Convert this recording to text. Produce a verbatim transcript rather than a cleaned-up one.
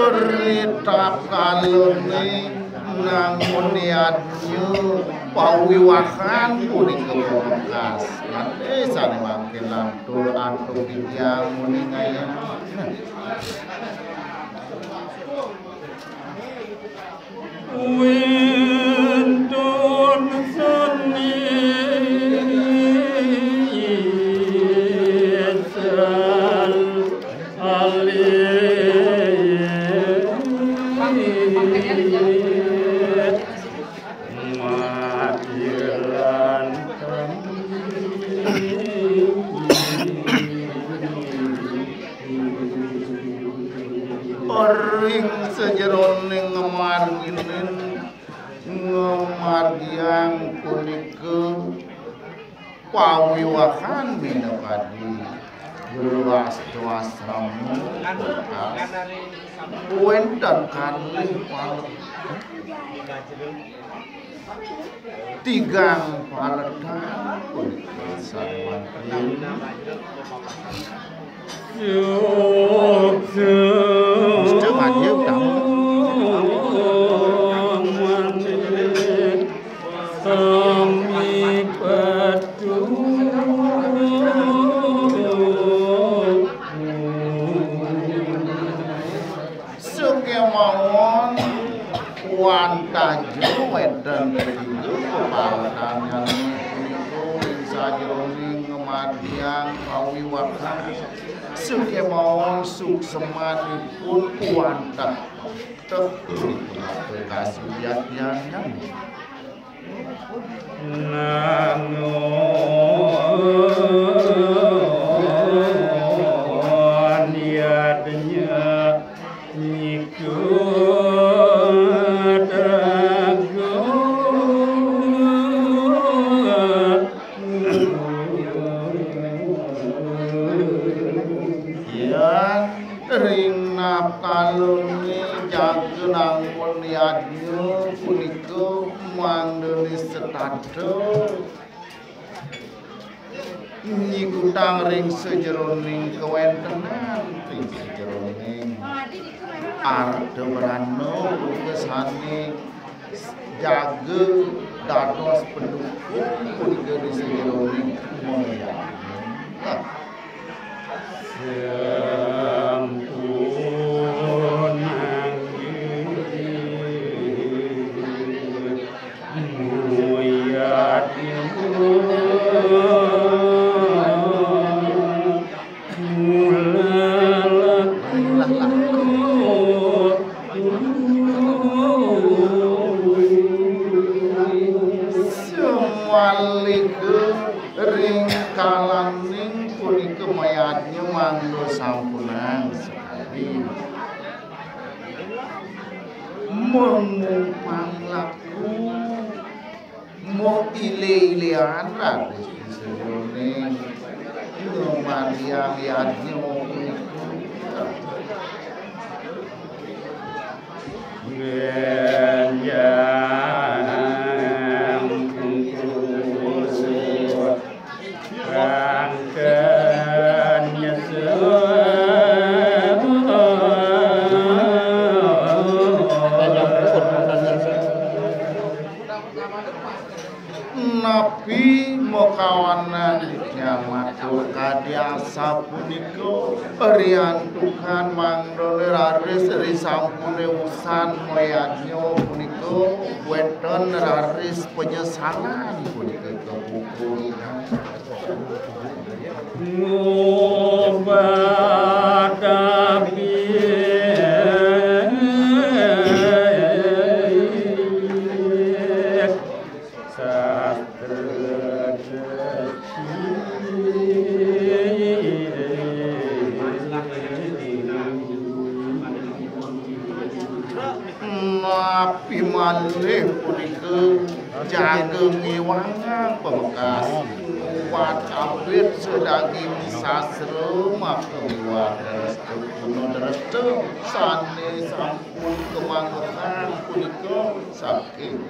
Ri takalane nang mulyadnya pawiwahan punika pungkasan. Ade sane mangkin lantur antuk titiang muningayang. Wénten seni sal alit matilan kami. Ring sajeroning ngemarginin, ngemargiang punika pawiwahan minakadi guru astu asrama. Wénten kalih pale-, tigang paletan punika sané mangkin. Suksma. Nista madya utama. Sami petu. Sakémaon wantah jero wénten ketiga paparananipun ing sajeroning ngemargiang pawiwahan. Sakémaon suksmanipun wantah teh kasugiatnyanan. Nangon yadnya nyikut raga. Yan ring napkalune jaga nangun yadnya punika mangdane setata nyikutang ring sajeroning kawentenan, ring sajeroning arta brana punika sane jaga dados pendukung punika di sajeroning moyang. Nah. Sampun anggih. Muyat mula laku. Sumaliga ring kalaning punika mayadnya mangda sampunang sakadi. Mengupang laku, mengile-ilean raris di sajeroning ngamargiang yadnya punika. Genjang kukuh. Rangken nyesel. Napi makawanan nyamatur kadi asapunika, riantukan mangdane raris risampune usan mayadnya punika wenten raris penyesalan punika kapupul. Ngobatapi sastra. Napi malih punika jaga ngiwangang pamekas. Kuat abet sadaging sastra maka miwah dresta guna dresta sane sampun kamanggihan punika saking.